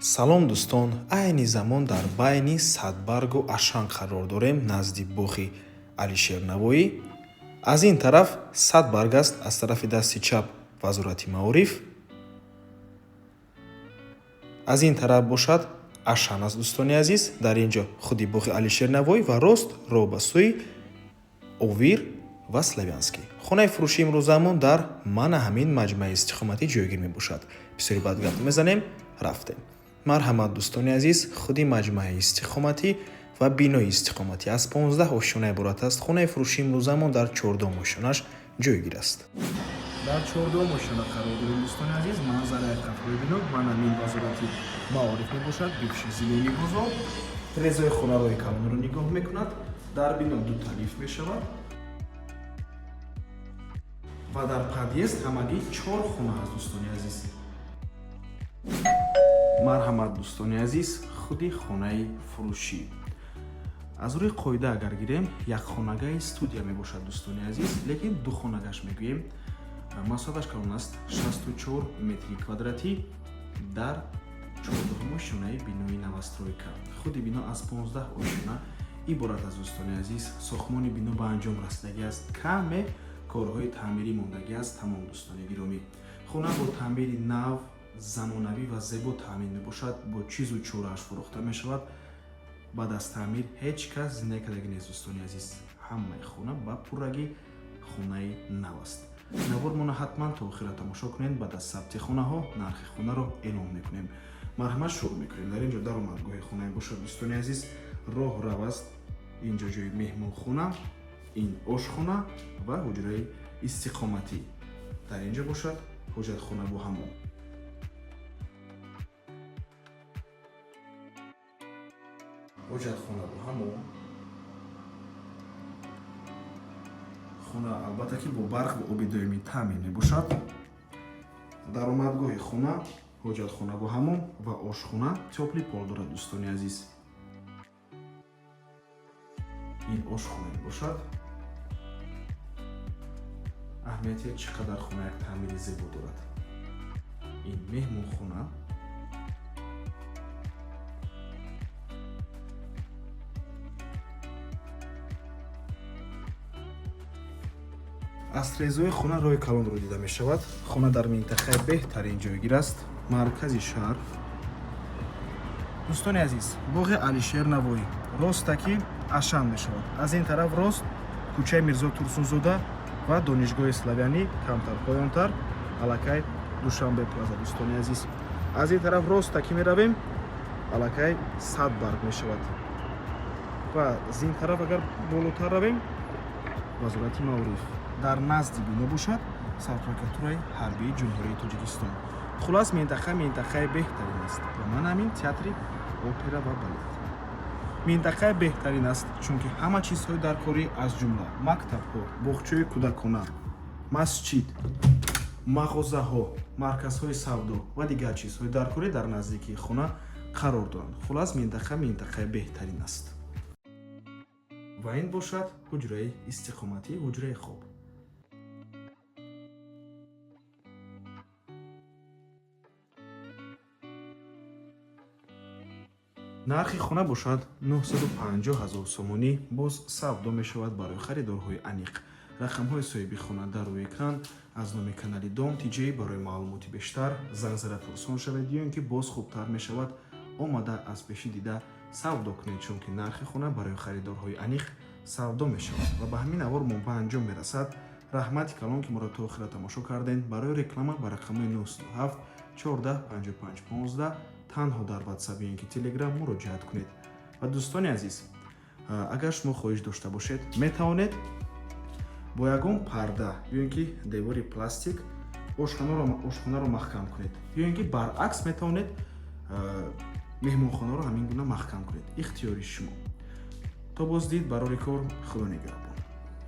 Салом, дӯстон! Айни замон дар байни Садбаргу Ашан қарор дорем, назди боғи Алишер Навоӣ. Аз ин тараф Садбарг аст, аз тарафи дасти чап Вазорати маориф, аз ин тараф бошад Ашан аст. Дӯстони азиз, дар ин ҷо худи боғи Алишер Навоӣ ва рост роҳ ба сӯи Овир ва Славянский. Хонаи фурӯшии имрӯзаамон дар мана ҳамин маҷмӯаи истиқоматӣ ҷойгир мебошад. Бисёри баъд гап мезанем, рафтем. Марҳамат, дӯстони азиз, худи маҷмӯаи истиқоматӣ ва бинои истиқоматӣ аз 15 ошёна иборат аст. Хонаи фурӯшии имрӯзаамон дар чордуҳум ошёнаш ҷойгир аст. Дар чордуҳум ошёна қарор дорем, дӯстони азиз. Манзараи қафои бино мана ҳамин Вазорати маориф мебошад, бывший Зелёный бозор. Тирезаи хона роҳи калонро нигоҳ мекунад. Дар бино дута лифт мешавад ва дар подъезд ҳамагӣ чор хона аст. Дӯстони азиз, марҳамат, дӯстони азиз, худи хонаи фурӯшӣ. Аз рӯи қоида агар гирем, якхонагаи студия мебошад, дӯстони азиз, лекин духонагаш мегӯем. Масоҳаташ калон аст, 64 метри квадратӣ, дар чордуҳум ошёнаи бинои новостройка. Худи бино аз 15 ошёна иборат аст. Дӯстони азиз, сохтмони бино ба анҷом расидагӣ аст, каме корҳои таъмирӣ мондагӣ аст, тамом. Дӯстони гиромӣ, хона бо таъмири нав, замонавӣ ва зебо таъмин мебошад, бо чизу чорааш фурӯхта мешавад. Баъд аз таъмир ҳеҷ кас зиндагӣ кардагӣ нест. Дӯстони азиз, ҳамаи хона ба пуррагӣ хонаи нав аст. Навормона ҳатман то охира тамошо кунед. Баъд аз сабти хонаҳо нархи хонаро эълон мекунем. Марҳамат, шурӯъ мекунем. Дар ин ҷо даромадгоҳи хона бошад, дӯстони азиз, роҳ рав аст. Ин ҷо ҷои меҳмонхона, ин ошхона ва ҳуҷраи истиқоматӣ. Дар ин ҷо бошад ҳоҷатхона бо ҳаммом. Ҳоҷатхона бо ҳаммом. Хона, албатта ки, бо барқ ва оби доимӣ таъмин мебошад. Даромадгоҳи хона, ҳоҷатхона бо ҳаммом ва ошхона тёплый пол дорад. Дӯстони азиз, ин ошхона мебошад. Аҳамияти чӣ қадар хона як таъмири зебо дорад. Ин меҳмонхона. Аз тирезаҳои хона роҳи калонро дида мешавад. Хона дар минтақаи беҳтарин ҷойгир аст, маркази шаҳр. Дӯстони азиз, боғи Алишер Навоӣ, ростаки Ашан мешавад, аз ин тараф рост кӯчаи Мирзо Турсунзода ва Донишгоҳи Славянӣ, камтар поёнтар аллакай Душанбе Плаза. Дӯстони азиз, аз ин тараф ростаки меравем, аллакай Садбарг мешавад ва аз ин тараф агар болотар равем, Вазорати маориф. Дар назди бино бошад Сарпрокуратураи ҳарбии Ҷумҳурии Тоҷикистон. Хулас, минтақа минтақаи беҳтарин аст ва ман ҳамин Театри опера ва балет. Минтақаи беҳтарин аст, чунки ҳама чизҳои даркорӣ, аз ҷумла мактабҳо, боғчаи кӯдакона, масҷид, мағозаҳо, марказҳои савдо ва дигар чизҳои даркорӣ дар наздикии хона қарор доранд. Хулас, минтақа минтақаи беҳтарин аст. Ва ин бошад ҳуҷраи истиқоматӣ, ҳуҷраи хоб. Нархи хона бошад 950 ҳазор сомонӣ, боз савдо мешавад барои харидорҳои аниқ. Рақамҳои соҳиби хона дар рӯи экран. Аз номи канали Дом Тиҷей барои маълумоти бештар занг зада пурсон шавед ё ин ки боз хубтар мешавад омада аз пешӣ дида савдо кунед, чунки нархи хона барои харидорҳои аниқ савдо мешавад. Ва ба ҳамин навор мо ба анҷом мерасад. Раҳмати калон, ки моро то охира тамошо кардем. Барои реклама ба рақамҳои 97 14 55 15 танҳо дар Ватсап ё ин ки Телеграм муроҷиат кунед. Ва, дӯстони азиз, агар шумо хоҳиш дошта бошед, метавонед бо ягон парда ё ин ки девори пластик ошхонаро маҳкам кунед ё ин ки баръакс метавонед меҳмонхонаро ҳамин гуна маҳкам кунед. Ихтиёри шумо. То боздид, барори кор, Худо нигаҳбон.